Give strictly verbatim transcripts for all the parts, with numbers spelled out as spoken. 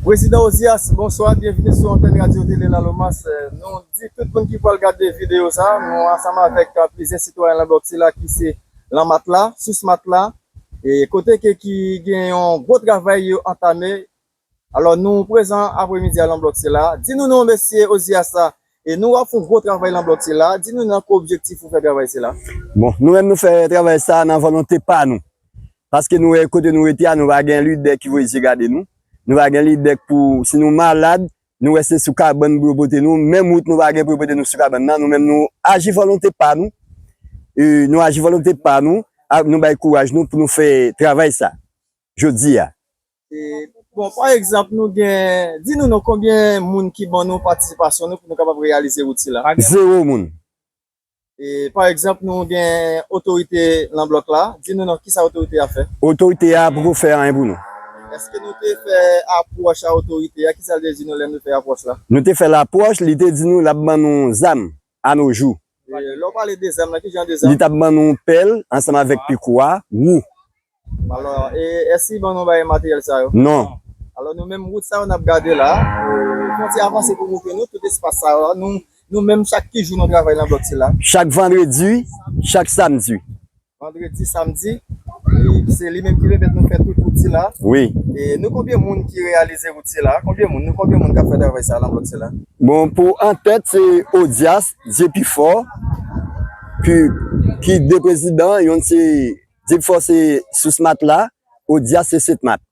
Prezidan Ozias, bonswa, byenvini sou antèn Radyo Tele Lalomas. Nou di tout moun ki pral gade videyo sa, nou ansanm avèk, euh, plizyè sitwayen nan blòk sila ki se Lanmat la, Sous Mat la, e kote ke ki gen yon gwo travay yo antame. Alò, nou prezan apremidi a nan blòk sila. Di nou non, mesye Ozias, e nou w ap fè yon gwo travay nan blòk sila. Di nou nan ki objektif ou fè travay sila. Bon, nou menm nou fè travay sa nan volonte pa nou. Paske nou wè kote nou rete a, nou pa gen lidè ki voye zye gade nou. Nou pa gen lidè pou, si nou malad, nou wè se sou kabann pou yo pote nou. Menm wout nou pa gen pou yo pote nou sou kabann nan. Nou menm nou aji volonte pa nou. E nou aji volonte pa nou. A, nou bay kouraj nou pou nou fè travay sa. Jodi a. E, bon, pa egzanp, nou gen, di nou non konbyen moun ki ban nou patisipasyon nou pou nou kapab reyalize wout sila? Zewo moun. E, pa egzanp, nou gen otorite nan blòk la. Di nou non, kisa otorite a fè? Otorite a poko fè anyen pou nou. Èske nou te fè apwòch a otorite a? Kisa l te di nou lè nou fè apwòch la? Nou te fè lapwòch, li te di nou l ap ban nou zam a no jou. E, lè w pale de zam la, ki jan de zam? Li t ap ban nou pèl ansanm avèk pikwa, wou. Alò, e, èske ban nou bay materyèl sa yo? Non. Alò, nou menm wout sa yo n ap gade la, e, fon ti avanse pou montre nou tout espas sa yo la. Nou, nou menm chak ki jou nou travay nan blòk sila? Chak vandredi, chak samdi. Vandredi, samdi, e, se li menm ki pèmèt nou fè tout wout sila. Wi. E nou konbyen moun ki reyalize wout sila? Konbyen moun? Nou konbyen moun k ap fè travay sa nan blòk sila? Bon, pou antèt, se Odyas, Dye Pi Fò, ki, ki de prezidan, yonn se Dye Pi Fò se Sous Mat la, Odyas se Sent Mat.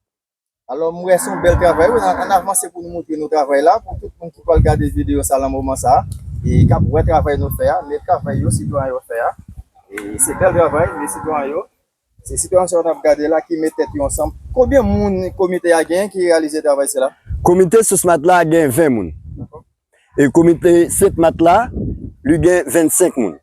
Alò, m wè se yon bèl travay, wi. Ann, ann avanse pou nou montre nou travay la, pou tout moun ki pral gade videyo sa nan moman sa, e k ap wè travay nou fè a, men travay yo, sitwayen yo fè a. E se bèl travay, men sitwayen yo, se sitwayen sa yo n ap gade la ki met tèt yo ansanm. Konbyen moun komite a genyen ki reyalize travay sila? Komite Sous Mat la gen ven moun. Dakò. E komite Sent Mat la, li gen vennsenk moun.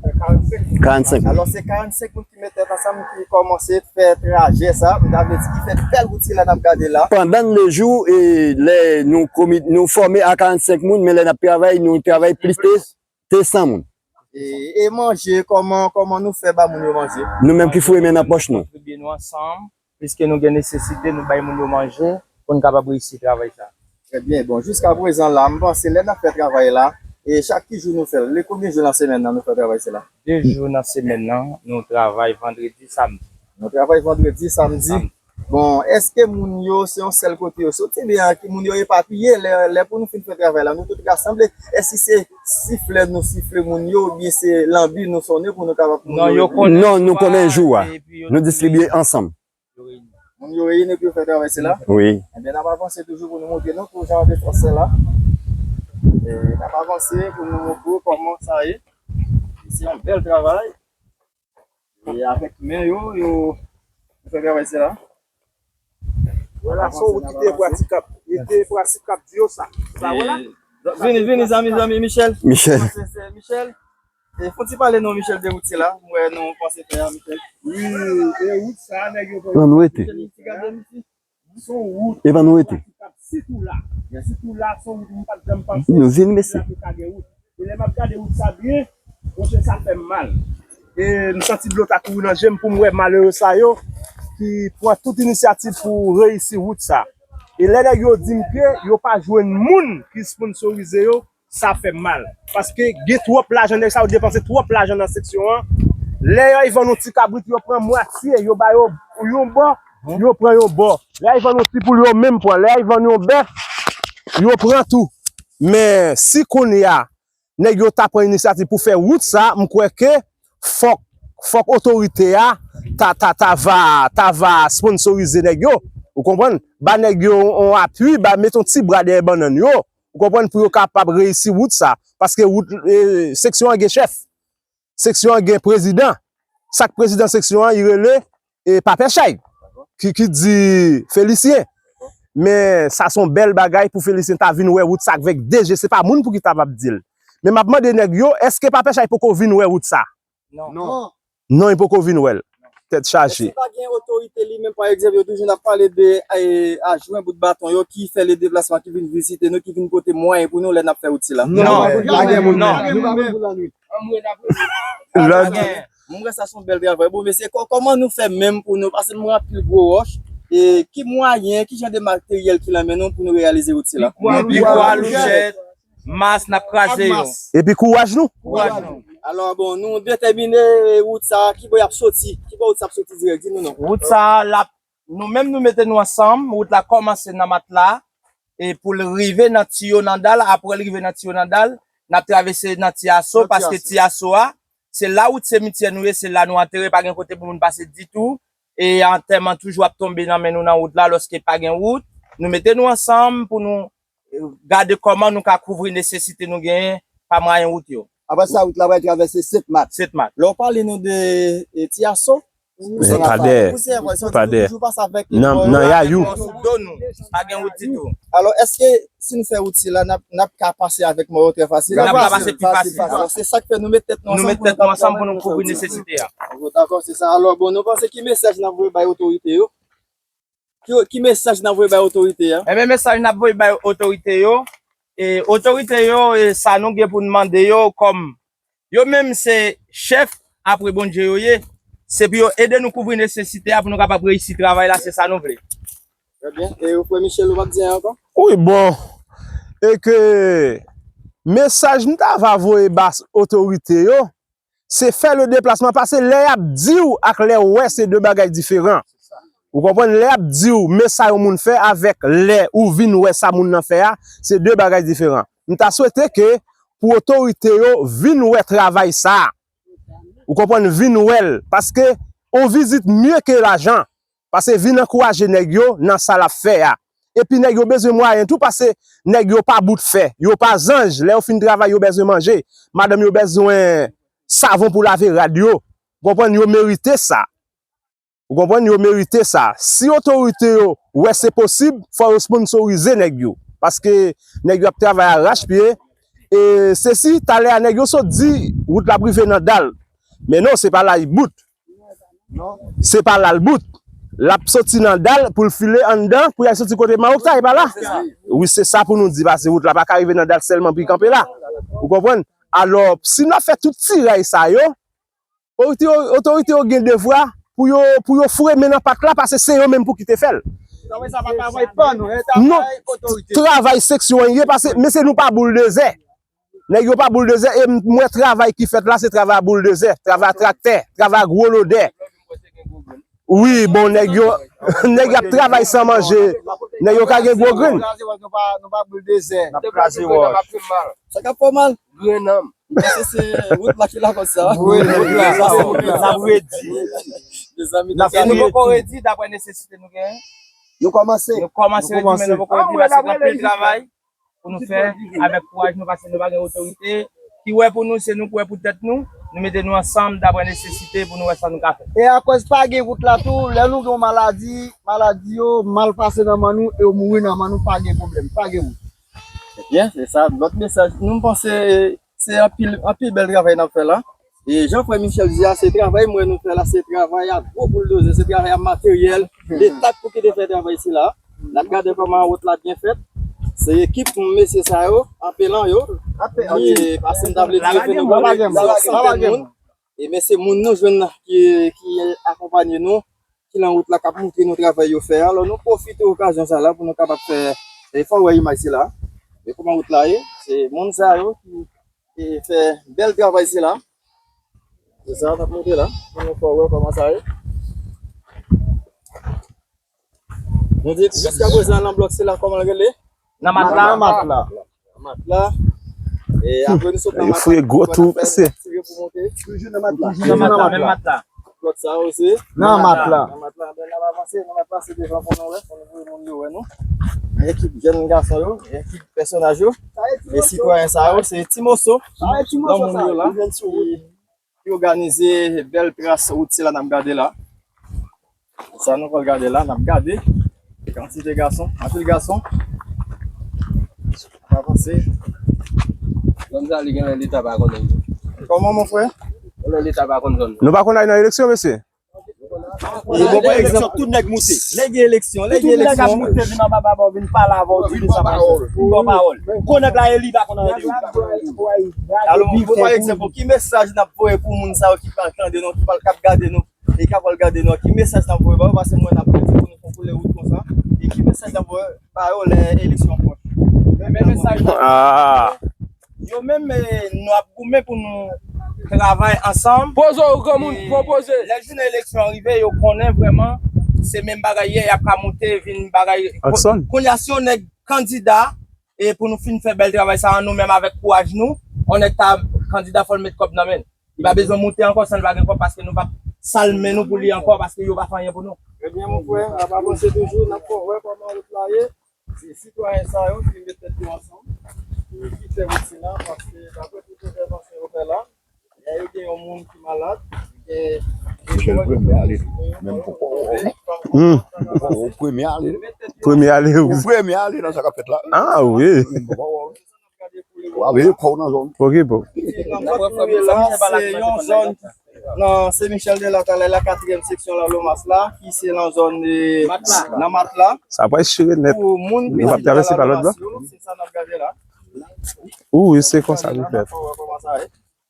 Karannsenk moun. Karannsenk moun. Alò, se karannsenk moun ki met tèt ansanm, ki kòmanse fè trajè sa, m ta vle di ki fè bèl wout sila n ap gade la. Pandan de jou, e lè nou komi-, nou fòme a karannsenk moun, men lè n ap travay, nou travay plis ke, ke san moun. E, e manje, kòman, kòman nou fè ba moun yo manje? Nou menm ki foure men nan pòch nou. Kontribye nou ansanm. Piske nou gen nesesite, nou bay moun yo manje pou n kapab reyisi travay sa. Trè byen. Bon, jiska prezan la, m panse lè n ap fè travay la, e chak ki jou nou fè l? Lè konbyen jou nan semèn nan nou fè travay sila? De jou nan semèn nan, nou travay vandredi, samdi. Nou travay vandredi, samdi. Samdi. Bon, èske moun yo se yon sèl kote yo soti, oubyen moun yo epapiye? Lè, lè pou nou fin fè travay la, nou tout rasanble. Èske se siflè nou sifle moun yo, oubyen se lanbi nou sonnen pou nou kapab... Non, yo konnen jou a, epi yo distribye ansanm. Moun yo reyini pou yo fè travay sila? Wi. Ebyen, n ap avanse toujou pou nou montre nou tou jan de fòs la. E n ap avanse pou nou montre kòman sa ye. Se yon bèl travay. E avèk men yo, yo fè travay sila. Vwala, se yon wout ki te pratikab. Li te pratikab di yo sa. Sa, vwala. Vini, vini, zanmi, zanmi, Michel. Michel. Se, se Michel. E fon ti pale non, Michel, de wout sila. M wè nou panse fè a, Michel. Wi, e wout sa, nèg yo... Ann rete. Michel, ti gade, Michel. Se yon wout. Epa nou rete. Sitou la. Sitou la, se yon wout m pa t janm panse. Nou vin, mesye. Sitou la te ka gen wout. E lè m ap gade wout sa byen, monchè, sa fè m mal. E m santi dlo ta kouri nan je m pou m wè malere sa yo ki pran tout inisyativ pou reyisi wout sa. E lè nèg yo di m ke yo pa jwenn moun ki sponsorize yo, sa fè m mal. Paske gen twòp lajan, nèg sa yo depanse twòp lajan nan seksyon an. Lè y al vann yon ti kabrit, yo pran mwatye, yo ba yo yon bò, yo pran yon bò. Lè y al vann yon ti poul, yo menm pran. Lè y al vann yon bèf, yo pran tou. Men si kounye a, nèg yo ta pran inisyativ pou fè wout sa, m kwè ke fòk, fòk otorite a ta, ta, ta va, ta va sponsorize nèg yo. Ou konprann? Ba nèg yo yon apui, ba, met yon ti bra dèyè bannann yo. Ou konprann? Pou yo kapab reyisi wout sa. Paske wout, e, seksyon an gen chèf. Seksyon an gen prezidan. Sak prezidan seksyon an, li rele, e, Papè Chay, ki, ki di Felisyen. Men sa se yon bèl bagay pou Felisyen ta vin wè wout sa avèk de je, se pa moun pou ki ta p ap di l. Men m ap mande nèg yo, èske Papè Chay poko vin wè wout sa? Non. Non. Non, li poko vin wè l. Tèt chaje. Èske pa gen otorite li menm, pa egzanp, yo toujou n ap pale de, e, ajwen bout baton yo ki fè le deplasman, ki vin vizite nou, ki vin pote mwayen pou nou lè n ap fè wout sila? Non, pa gen moun. Non. Nou pa konn pou lannwit. Anmwey n ap rele. Lòt. Mwen wè sa se yon bèl travay. Bon, mesye, kò-, kòman nou fè menm pou nou, paske nou anpil gwo wòch, E ki mwayen, ki jan de materyèl ki lan men nou pou nou reyalize wout sila? Pikwa, louchèt, mas, n ap kraze yo. Epi kouraj nou. Kouraj nou. Alò, bon, nou detèmine wout sa a, ki bò y ap soti, ki bò wout sa ap soti dirèk, di nou non. Wout sa a, l ap, nou menm nou mete nou ansanm, wout la kòmanse nan Matla, e pou l rive nan Tiyo nan Dal, apre l rive nan Tiyo nan Dal, n ap travèse nan Ti Aso, paske Ti Aso a, se la wout simityè nou ye, se la nou antere, pa gen kote pou moun pase ditou. E antèman toujou ap tonbe nan men nou nan wout la, lòske pa gen wout. Nou mete nou ansanm pou nou, eh, gade kòman nou ka kouvri nesesite nou genyen pa mwayen wout yo. Apre sa, wout la pral travèse Sent Mak. Sent Mak. Lè w pale nou de, eh, Ti Aso, Padè, padè. Nan, nan Yayou. Sou do nou, pa gen wout ditou. Alò, èske si n fè wout sila, n ap, n ap ka pase avèk mò yo trè fasil? N ap ka pase pi fasil. Alò, se sa k fè nou met tèt nou ansanm pou nou kouvri nesesite a. Dakò, se sa. Alò, bon, nou panse ki mesaj n ap voye bay otorite yo? Ki, ki mesaj n ap voye bay otorite a? Enben, mesaj n ap voye bay otorite yo, e otorite yo, e sa nou gen pou n mande yo kòm yo menm se chèf apre Bondye yo ye, se pou yo ede nou kouvri nesesite a pou nou kapab reyisi travay la, se sa nou vle. Trè byen. E ou frè Michel, ou p ap di anyen ankò? Wi, bon, e ke mesaj m ta va voye ba otorite yo, se fè le deplasman, paske lè y ap di w ak lè w wè, se de bagay diferan. Ou konprann? Lè y ap di w men sa yon moun fè avèk lè ou vin wè sa moun nan fè a, se de bagay diferan. M ta swete ke pou otorite yo vin wè travay sa a. Ou konprann? Vin wè l. Paske on vizit mye ke lajan. Paske vin ankouraje nèg yo nan sa l ap fè a. Epi nèg yo bezwen mwayen tou, paske nèg yo pa bout fè. Yo pa zanj. Lè yo fin travay, yo bezwen manje. Madanm yo bezwen savon pou lave rad yo. Ou konprann? Yo merite sa. Ou konprann? Yo merite sa. Si otorite yo wè se posib, fò yo sponsorize nèg yo. Paske nèg yo ap travay arachpye. E se si talè a nèg yo sot di wout la ap rive nan Dal. Men non, se pa la l bout. Se pa la l bout. L ap soti nan Dal pou l file anndan, pou y al soti kote Mawokta, e pa la? Wi, se sa pou nou di, paske wout la pa ka rive nan Dal sèlman pou l kanpe la. Ou konprann? Alò, si n ap fè tout tiray sa yo, otorite yo, otorite yo gen devwa pou yo, pou yo foure men nan pat la, paske se yo menm pou ki te fè l. Non, travay seksyon an ye, paske, mesye, nou pa bouldozè. Nèg yo pa bouldozè, e m, m wè travay ki fèt la, se travay a bouldozè, travay a traktè, travay a gwo lodè. Wi, bon, nèg yo, nèg y ap travay san manje, nèg yo ka gen gwo grenn. Nou pa, nou pa bouldozè. N ap kraze wòch. Sa k ap fè w mal? Grenn an m. Mesye, se wout la ki lakòz sa. Wi, wout la. N ap redi. Mezanmi, e nou poko redi, daprè nesesite nou genyen. Nou kòmanse. Nou kòmanse redi, men nou poko redi, paske gen anpil travay pou nou fè avèk kouraj nou, paske nou pa gen otorite ki wè pou nou, se nou ki wè pou tèt nou. Nou mete nou ansanm daprè nesesite pou nou wè sa nou ka fè. E akoz pa gen wout la tou, lè nou gen yon maladi, maladi yo mal pase nan men nou e yo mouri nan men nou, pa gen pwoblèm, pa gen wout. Ebyen, se sa, lòt mesaj. Nou, m panse se anpil, anpil bèl travay n ap fè la. E jan frè Michel di a, se travay m wè nou fè la, se travay a gwo bouldozè, se travay a materyèl, Leta k pou kite fè travay sila. N ap gade kòman wout la byen fèt. Se ekip mesye sa yo, apelan yo, ki pase, m ta vle di yo fè nou konnen se yon santèn moun. E men se moun nou jwenn nan ki, ki akonpanye nou, ki lan wout la, k ap montre nou travay yo fè a. Alò, nou pwofite okazyon sa la pou nou kapab fè, e fò w wè imaj sila. Men kòman wout la ye, se moun sa yo ki, ki fè bèl travay sila. Se sa n ap montre la, pou nou fè w wè kòman sa ye. Nou di, jiskaprezan, nan blòk sila, kòman l rele? Nan Matla. Nan Matla. Nan Matla. E apre nou sot nan Matla, fre gwo tou, mesye. Tire pou monte. Toujou nan Matla. Toujou nan Matla, menm Matla. Blòk sa yo se nan Matla. Nan Matla, ben, n ap avanse, n ap pase devan pou nou wè, pou nou voye moun yo wè nou. Ekip jèn gason yo, ekip pèsonaj yo. E sitwayen sa yo, se Ti Moso. Ti Moso sa yo, la, ki, ki òganize bèl tras wout sila n ap gade la. Sa nou pral gade la, n ap gade. Kantite gason, anpil gason. N ap avanse. Zòn sa, li genlè Leta pa konnen. Kòman, mon frè? Genlè Leta pa konn zòn nan. Nou pa konn al nan eleksyon, mesye? Bon, pa egzanp, tout nèg moute. Lè gen eleksyon, lè gen eleksyon. Tout nèg ap moute, vin anba baba, vin pale avè w, di sa, vin ba pawòl. Gwo nèg la eli, pa konn anyen de ou. Alò, bon, pa egzanp, ki mesaj n ap voye pou moun sa yo ki pral tande nou, ki pral, k ap gade nou, e k ap pral gade nou, ki mesaj n ap voye ba yo, paske mwen n ap pèdi pou nou. Koule wout konsa. E ki mesaj n ap voye ba yo lè eleksyon pwòch? Men mesaj la. Ah. Yo menm, eh, nou ap goumen pou nou travay ansanm. Poze w, granmoun, pran poze. Lè jounen eleksyon an rive, yo konnen vrèman se menm bagay ye, y ap ka moute, vin bagay. Akson. Kounye a, si yon nèg kandida, e pou nou fin fè bèl travay sa a, nou menm avèk kouraj nou, yon nèg ta kandida, fò l met kòb nan men l. Li pa bezwen moute ankò san l pa gen kòb, paske nou p ap sal men nou pou li ankò, paske yo pa fè anyen pou nou. Ebyen, mon frè, n ap avanse toujou, n ap fè wè kòman wout la ye. Se sitwayen sa yo ki met tèt yo ansanm, e ki fè wout sila, paske daprè tout entèvansyon yo fè la, lè yo gen yon moun ki malad, gen Michel premye ale tou, menm poko. Hmm. Ou premye ale. Premye ale, wi. Ou premye ale nan sa k ap fèt la. Ah, wi. Wa veye kò w nan zòn. Okipe w. Nan pwen premye la, se yon zòn nan Sen Michèl de la, talè la, katriyèm seksyon Lalomas la, ki se nan zòn, eh, nan Matla. Sa pral chire nèt. Pou moun ki gen malad, se sa n ap gade la. Wi, se konsa li fèt.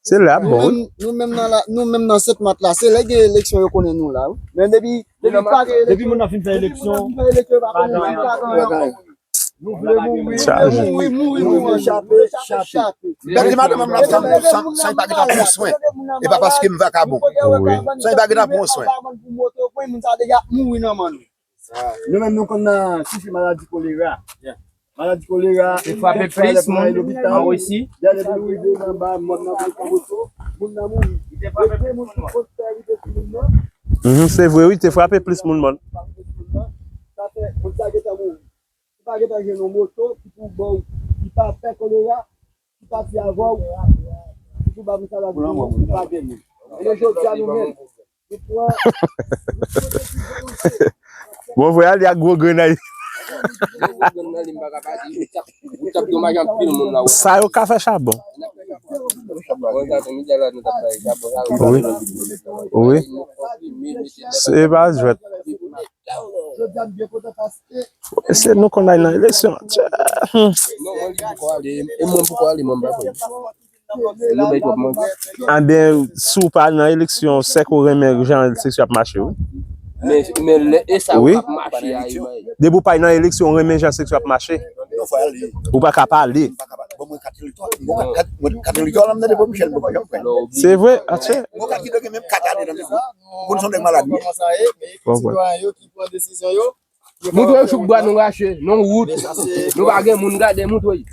Se la, bon, wi. Nou menm nan la, nou menm nan Sent Mat la, se lè gen eleksyon yo konnen nou la, wi. Men depi, depi pa gen eleksyon, depi moun nan fin fè eleksyon, depi moun nan fin fè eleksyon, yo pa konnen nou, yo pa konnen nou. Nou vle mouri, mouri, mouri, mouri, chape, chape. Bèl di madanm m nan san, san, san pa gentan pran swen. E pa paske m vakabon. Wi. San pa gentan pran swen. Nou menm nou konn nan soufri maladi kolera. Maladi kolera, te frape plis moun an Risi. Dènye pou nou rive nan ba mòn nan, pou nou moto, moun nan mouri. Te frape plis moun mò. Mhm, se vre, wi, te frape plis moun mòn. Sa fè, moun sa gentan mouri. Ou pa gentan jwenn yon moto ki pou ba w, ki pa fè kolera, ki pati avè w, ki pou ba moun sa la di, ou pa gen moun. E jodi a nou menm, nou pran, nou pran desizyon. Bon, vre, ale ak gwo grenn nan. Gwo grenn nan, li m pa ka pati. Ou t ap, ou t ap domaj anpil moun la, wi. Sa yo ka fè chabon. Wi. Wi. Se pa jwèt. Jodi a m byen kontan paske. Se nou konn al nan eleksyon. Tchè. Hmm. Non, mwen li poko ale. E mwen poko ale, mwen m pa konn. Nou bay twòp manti. Anben, si w pa nan eleksyon, sèk ou renmen jan eleksyon ap mache, wi. Men, men lè, e sa w ap mache a, e bay. Depi w pa nan eleksyon, ou renmen jan eleksyon ap mache. Ou pa ka pale. Bon, mwen kat elektò, mwen kat, mwen kat elektò la, m tande Bob Michel, mwen pa janm fè. Se vre, atchè. Mwen kat ki doke menm kat ane nan mezon. Moun son nèg malad, wi. Kòman sa ye, men ekip sitwayen yo ki pran desizyon yo. Moutwey chouk bwa nou rache, nan wout. Nou pa gen moun gade Moutwey.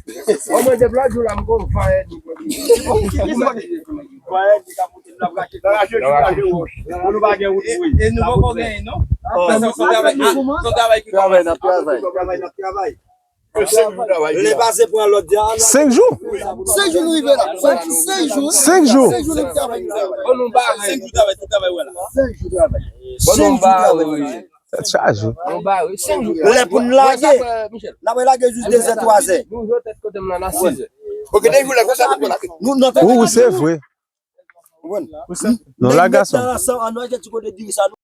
Bon, mwen depi lòt jou la, m gon vayè. Vayè ki ka moute, nou ap rache, nou rache wòch. Pou nou pa gen wout, wi. E nou poko genyen, non? Paske son travay, son travay ki kòmanse. Travay, n ap travay. Travay, n ap travay. Lè pase pran lòt di a. Senk jou? Senk jou nou rive la. Senk jou. Senk jou. Senk jou nou travay. Bon, nou bare. Senk jou travay, tout travay, wè la. Senk jou travay. Senk jou travay. Tèt chaje. Nou bare. Senk jou. Lè pou n lage. N ap lage jis dezè, twazè. Nou jwe tèt kote m nan, nan sizè. Ok, de jou lè konsa, nou lage. Nou, nou, wi, wi, se vre. Konprann? Non, la gason. Ansanm, an nou achte ti kote diri sa,